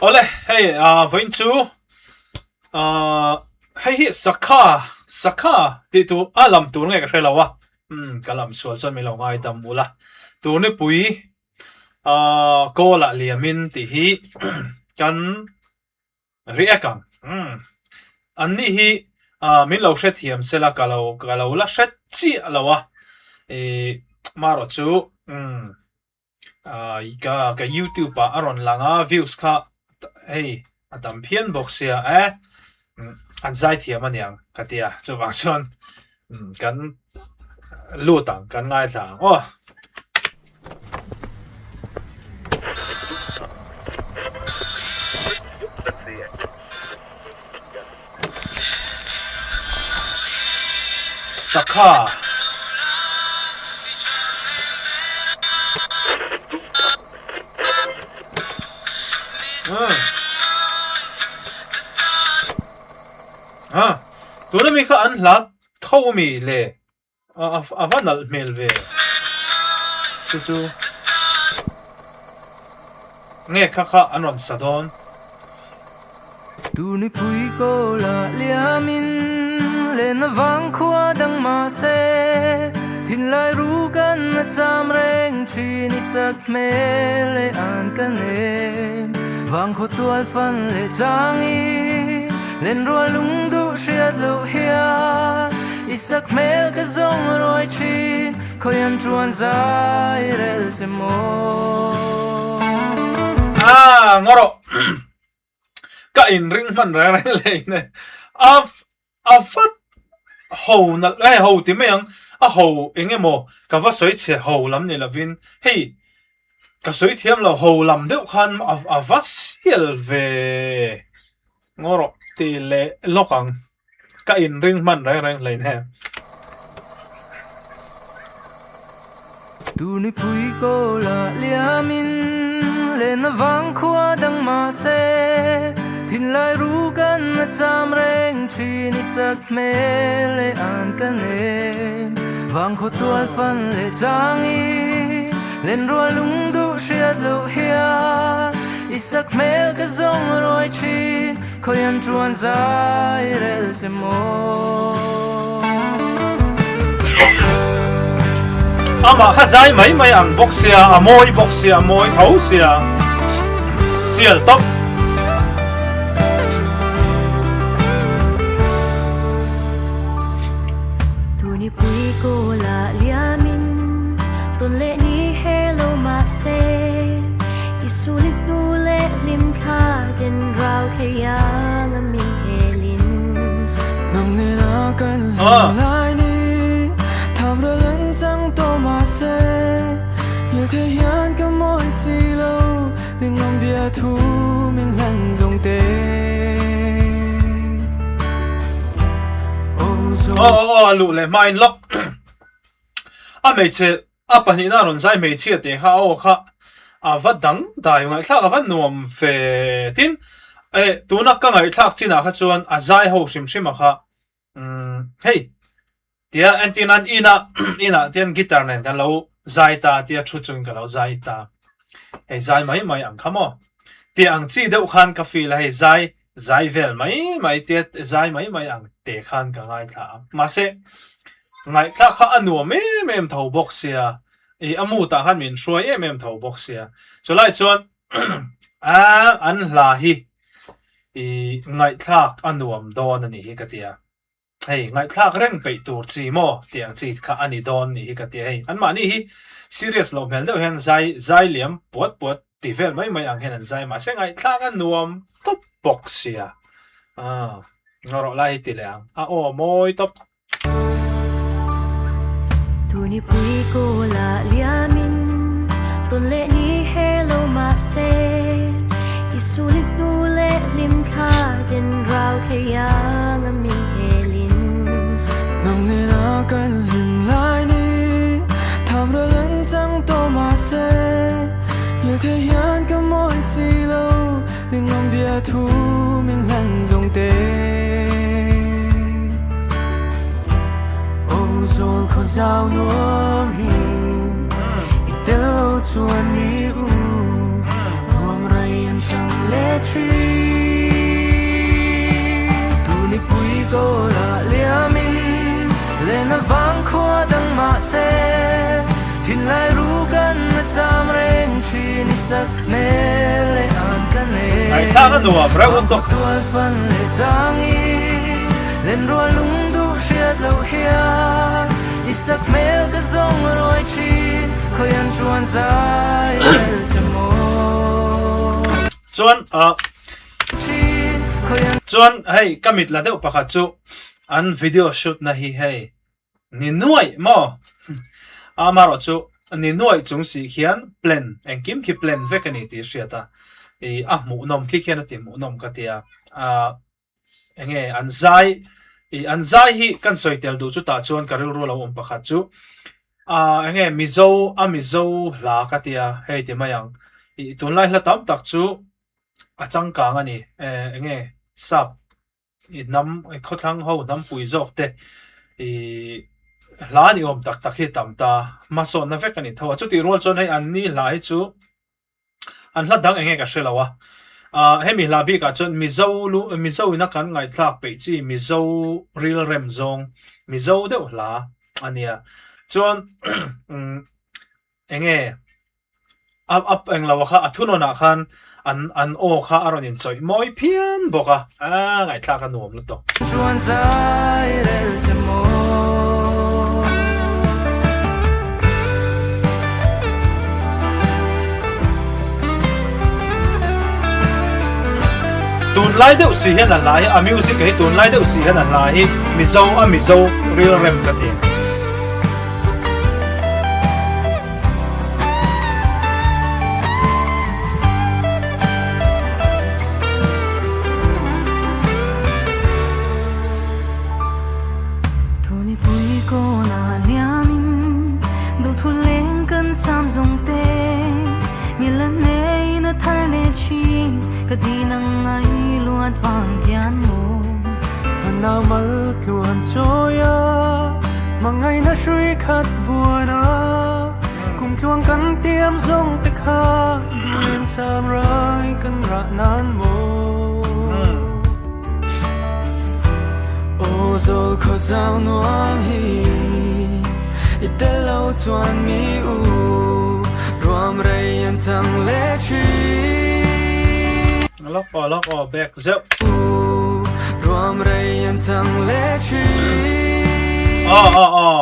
Awle hei ah vawiin chu ah hei hi sakha sakha tih tur a lam tur nge ka hre lo a umm ka lam sual chuan min lo ngaidam ula turnipui ah kawl ah liamin tih hi kan react ang umm an ni hi ah min lo hrethiam sela ka lo ka lo la hre chiah lo a ih marawh chu umm. Ah ka ka youtube ah a rawn lang a views kha hei a tam phian bawk sia e an zai thiam aniang ka ti a chuvang chuan kan lut ang kan ngaithla ang aw. Sakha. Umm. Ah, tuna mi kha an hla tho mi le. A va nalh hmel ve chu chu nge kha kha an rawn sa dawn. Tunipui kawla liamin len avang khua dang mahse thinlai ru kan a cham reng thin i sak hmel leh an ka nem vang khaw tual fan leh changi len rual lung duh hriat loh hian I sak hmel ka zawng rawi thin, khawi an tuan zai rel che maw? Ah, ngaw rawh. Ka in ring hman reng reng leh in e. A a vat ho nalh eh ho ti mai ang. A ho eng emaw ka va sawi chhe ho lam ni lovin hei ka sawi thiam lo ho lam deuh khan a a va sial ve. Ngaw rawh ti leh lawk ang. Ka inring hman reng reng hleinem. Tunipui kawlah liamin len avang khua dang mahse thinlai ru kan a cham reng thin i sak hmel leh an ka nem vang khaw tual fan leh changi len rual lung duh hriat loh hian i sak hmel ka zawng rawi thin. Khawi an tuan zai rel che maw? Amah kha zai mai mai ang bawk sia, a mawi bawk sia, a mawi tho sia. Sial tawp. Tunipui kawla liamin tawn leh ni he lo mahse i suli hnu leh hlim thla den rau thei ang a min helin. Nang nena kan hlim lai ni tham ral an chang tawh mahse hmel thei hian ka mawi si lo rinawm bia thu min hlan zawng te. Aw aw aw a luh leh hmain lawk a hmeichhe A pahnihna rawn zai hmeichhia teh kha a aw kha a va dang dai ngaihthlak a va nuam ve tin eh tuna ka ngaihthlak chinah kha chuan a zai ho hrim hrim a kha umm hei tia entir nan inah inah tian guitar nen kan lo zai ta tia thu chungin ka lo zai ta hei zai mai mai ang kha maw tih ang chi deuh khan ka feel a hei zai zai vel mai mai tia zai mai mai ang te khan ka ngaithla a mahse Ngaihthlak kha a nuam em em tho bawk sia, ih a mood ah khan min hruai em em tho bawk sia. Chulai chuan a an hla hi ih ngaihthlak a nuam dawn a nih hi ka ti a. Hei ngaihthlak reng peih tur chi maw tih ang chi kha a ni dawn nih hi ka ti a. Hei anmahni hi serious loh hmel deuh hian zai zai liam puat puat tih vel mai mai ang hian an zai mahse ngaihthlak a nuam tawp bawk sia. Aaa ngaw rawh lai hi ti leh ang a aw a mawi tawp. Tunipui kawla liamin tawn leh ni he lo mahse i suli hnu leh hlim thla den rau thei ang a min helin. Nang nena kan hlim lai ni tham ral an chang tawh mahse hmel thei hian ka mawi si lo rinawm bia thu min hlan zawng te. Aw zawl khaw zau nuam hi i tel lo chuan ni u ruam rei an chang lo. leh thin. Tunipui kawlah liamin len avang khua dang mahse thinlai ru kan a cham reng thin i sak hmel leh an ka nei. Ngaihthlak a nuam reuh a tawk. Tual fan leh changin len rual lung duh hriat loh hian i sak hmel ka zawng rawi thin khawian chuan zai rel che maw. Chuan ah chuan hei ka mit la deuh pakhat chu an video shoot na hi hei ni nuaih maw amaherawh chu ni nuaih chung si khian plan engkim khi plan vek a ni tih hriat a ih a hmuhnawm khi khian a ti hmuhnawm ka tia ah enge an zai ih an zai hi kan sawi tel duh chutah chuan ka rilru lo awm pakhat chu ah enge mizo a mizo hla ka tia hei ti mai ang ih tunlai hla tam tak chu a changkang a ni eh enge sap ih hnam khawthlang ho hnam pui zawk te ih hla ni awm tak tak hi tam ta hmasawnna vek a ni tho a chutih rual chuan hei an ni hla hi chu. An hla dang enge ka hre lo a, ah hemi hla bikah chuan Mizo lu Mizo ina kan ngaihthlak peih chi Mizo rilrem zawng Mizo deuh hla a nia. Chuan umm enge a a englo kha a thunawnah khan an an aw kha a rawn inchawih mawi phian bawk a, ah ngaihthlak a nuam lutuk. Chuan zai rel che maw. Tunlai deuh si hian a hla hi a music hi tunlai deuh si hian a hla hi Mizo a Mizo rilrem ka ti. Thunipui kawnah liamin duhthu leng kan sam zawng te Ngil a nei na thar leh thin ka din ang ngai luat vang hian maw. Fanau mal tluan chawi a, hmangaihna hrui khat vuan a, kum tluang kan tiam zawng te kha duhleng sam rai kan rah nan maw. Aw zawl khaw zau nuam hi i tel lo chuan mi u ruam rei an chang leh thin. Lawk aw lawk aw back zeuh. Ruam rei an chang leh thin. Aw aw aw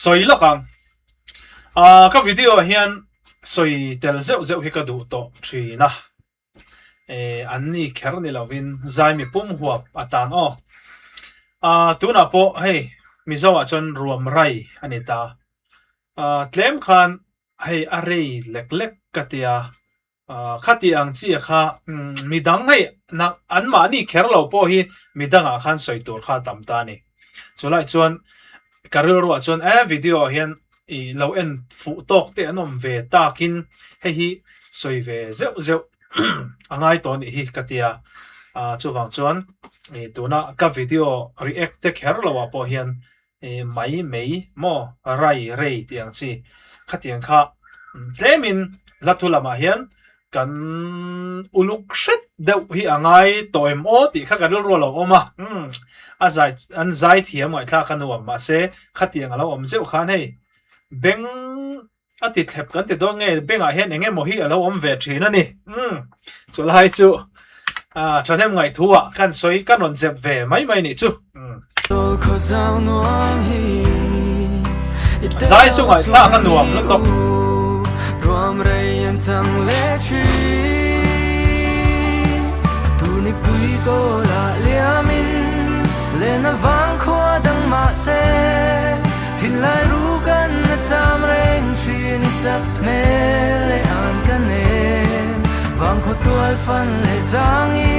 sawi lawk ang. Ah ka video ah hian sawi tel zeuh zeuh hi ka duh tawh thin a. Eh an ni kher ni lovin zai mi pum huap atan aw. Ah tunah pawh hei Mizo ah chuan ruam rai a ni ta. Ah tlem khan hei a rei lek lek ka tia. Khati ang chi a kha midang hei an mahni kher lo pawh hi midangah khan sawi tur kha a tam ta a ni. Chulai chuan ka rilruah chuan e video ah hian i lo en fuh tawk te an awm ve takin hei hi sawi ve zeuh zeuh a ngai tawh a nih hi ka ti a. Chuvang chuan tuna ka video react te kher lo ah pawh hian I mai mei maw rai rei tih ang chi khatiang kha tlemin hla thu lamah hian kan uluk hret deuh hi a ngai tawh em aw tih kha ka rilru a lo awm a umm a zai an zai thiam ngaihthlak a nuam mahse khatiang a lo awm zeuh khan hei beng A ti thlep kan ti dawn nge bengah hian eng emaw hi a lo awm ve thin a ni. Umm chulai chu ah thahnem ngaihthu ah kan sawi kan rawn zep ve mai mai nih chu. Umm. Zai chu ngaihthlak a nuam lutuk. Thinlai ru kan a cham reng thin i sak hmel leh an ka nem vang khaw tual fan leh chang i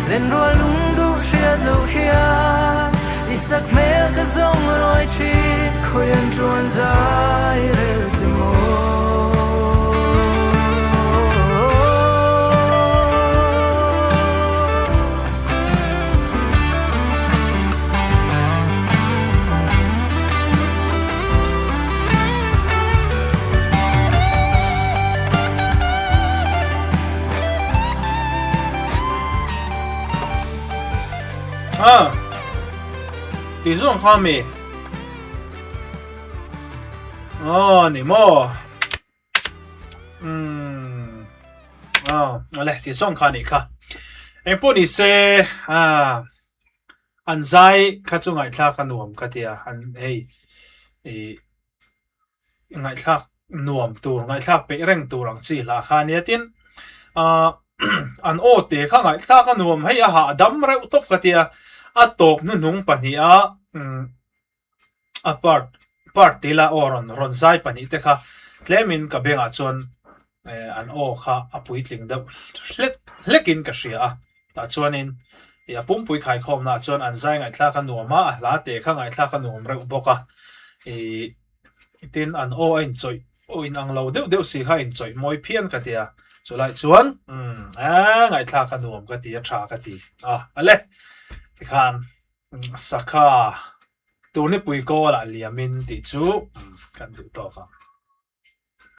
len rual lung duh hriat loh hian i sak hmel ka zawng rawi thin khawi an tuan zai rel che maw. Tih zawng kha mi? Aw ni maw? Umm aw awle tih zawng kha nih kha. Engpawh ni se ah an zai kha chu ngaihthlak a nuam ka tia an hei ih ngaihthlak nuam tur ngaihthlak peih reng tur ang chi hlah kha ania tin ah an aw te kha ngaihthlak a nuam hei a hahdam reuh tawp ka tia a tawp hnuhnung pahniha umm a part part te la aw rawn rawn zai pahnih te kha tlemin ka bengah chuan eh an aw kha a puitling deuh hlek hlekin ka hria a tah chuanin ih a pumpui khaikhawmna ah chuan an zai ngaihthlak a nuam a a hla te kha ngaihthlak a nuam reuh bawk a ih tin an aw a inchawih aw inang lo deuh deuh si kha a inchawih mawi phian ka ti a chulai chuan umm eee ngaihthlak a nuam ka ti a tha ka ti a ale tikhan Sakha, Turnipui kawl ah liamin tih chu kan duh tawk ang.